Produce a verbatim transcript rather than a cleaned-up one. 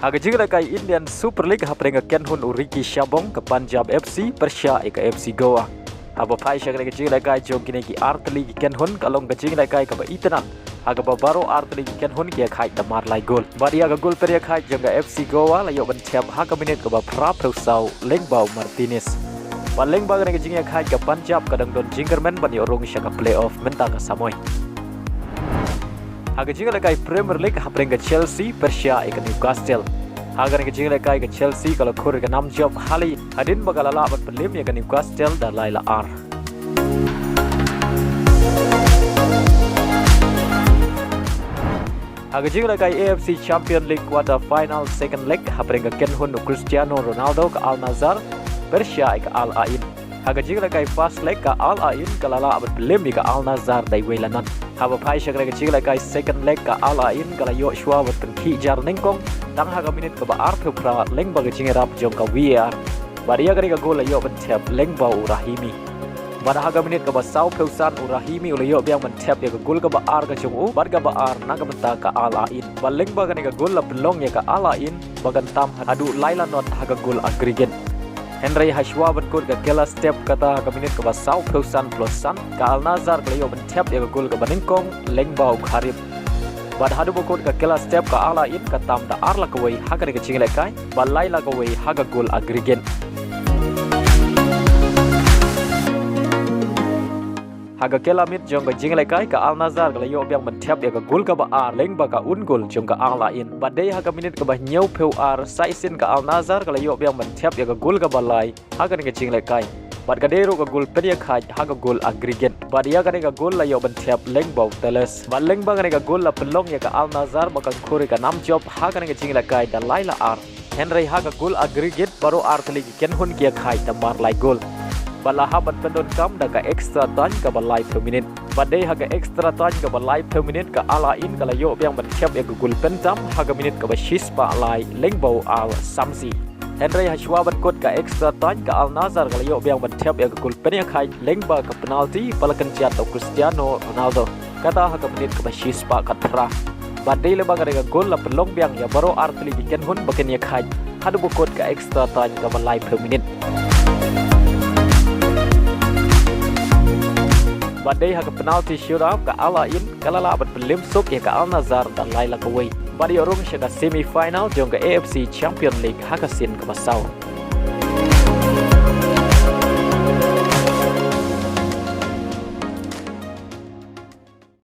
Ha ka jinglehkai Indian Super League hapdeng ka kynhun u Ricky Shabong, ka Punjab F C pyrshah ïa ka F C Goa. Haba phai sha kane ka jinglehkai jong kine ki artylli ki kynhun, ka long ka jinglehkai kaba itynnad, ha kaba baroh artylli ki kynhun ki ïakhaid da marlai gol. Bad ïa ka gol pynïakhaid jong ka F C Goa la ïoh ban thep ha ka minit kaba phraphew saw lyngba u Martinez. Bad lyngba kane ka jingïakhaid, ka Punjab ka dang don jingkyrmen ban ïoh rung sha ka playoff mynta ka samoi. Ha ka jinglehkai Premier League hapdeng ka Chelsea pyrshah ïa ka Newcastle. Ha kane ka jinglehkai, ka Chelsea ka la khur ïa ka namjop hali hadien ba ka la lah ban pynlem ïa ka Newcastle da lai la ar. Ha ka jinglehkai A F C Champion League quarter final second leg hapdeng ka kynhun u Cristiano Ronaldo, ka Al Nassr pyrshah ïa ka Al Ain. Ha ka jinglehkai first leg, ka Al Ain ka la lah ban pynlem ïa ka Al Nassr da iwei la nan. Haba phai sha kane ka jinglehkai second leg, ka Al Ain ka la ïoh shuwa ban pynkhih jar nyngkong tang ha ka minit kaba arphew phra lyngba ka jingïarap jong ka V A R. Bad ïa kane ka gol la ïoh ban thep lyngba u Rahimi. Bad ha ka minit kaba sawphew san, u Rahimi u la ïoh biang ban thep ïa ka gol kaba ar ka jong u bad kaba ar na ka bynta ka Al Ain. Bad lyngba kane ka gol la pynlong ïa ka Al Ain ba kan tam haduh lai la not ha ka gol aggregate. Hynrei ha shuwa ban kut ka kylla step, kata ha ka minit kaba sawphew san plus san, ka Al Nassr ka la ïoh ban thep ïa ka gol kaba nyngkong lyngba u Karim. Bad haduh ba kut ka kylla step, ka Al Ain ka tam da ar la kawei ha kane ka jinglehkai bad lai la kawei ha ka gol aggregate. Ha ka kylla miet jong ka jinglehkai, ka Al Nassr ka la ïoh biang ban thep ïa ka gol kaba ar lyngba ka own goal jong ka Al Ain. Bad dei ha ka minit kaba hynñiewphew ar, sa shisien ka Al Nassr ka la ïoh biang ban thep ïa ka gol kaba lai ha kane ka jinglehkai. Bad ka dei ruh ka gol pynïakhaid ha ka gol aggregate. Bad ïa kane ka gol la ïoh ban thep lyngba u Telles. Bad lyngba kane ka gol la pynlong ïa ka Al Nassr ba kan khur ïa ka namjop ha kane ka jinglehkai da lai la ar. Hynrei ha ka gol aggregate, baroh artylli ki kynhun ki ïakhaid da marlai gol. Bad la hap ban pyndonkam da ka extra time kaba laiphew minit. Bad dei ha ka extra time kaba laiphew minit, ka Al Ain ka la ïoh biang ban thep ïa ka gol pyntam ha ka minit kaba shispah lai lyngba u Al Samsi. Hynrei ha shuwa ban kut ka extra time, ka Al Nassr ka la ïoh biang ban thep ïa ka gol pynïakhaid lyngba ka penalty ba la kynjat da u Cristiano Ronaldo, kata ha ka minit kaba shispah khatphra. Bad dei lyngba kane ka gol la pynlong biang ïa baroh artylli ki kynhun ba kin ïakhaid haduh ba kut ka extra time kaba laiphew minit. Bad dei ha ka penalty shootout, ka Al Ain ka la lah ban pynlem suk ïa ka Al Nassr da lai la kawei bad ïoh rung sha ka semi final jong ka A F C Champion League ha ka sien kaba saw.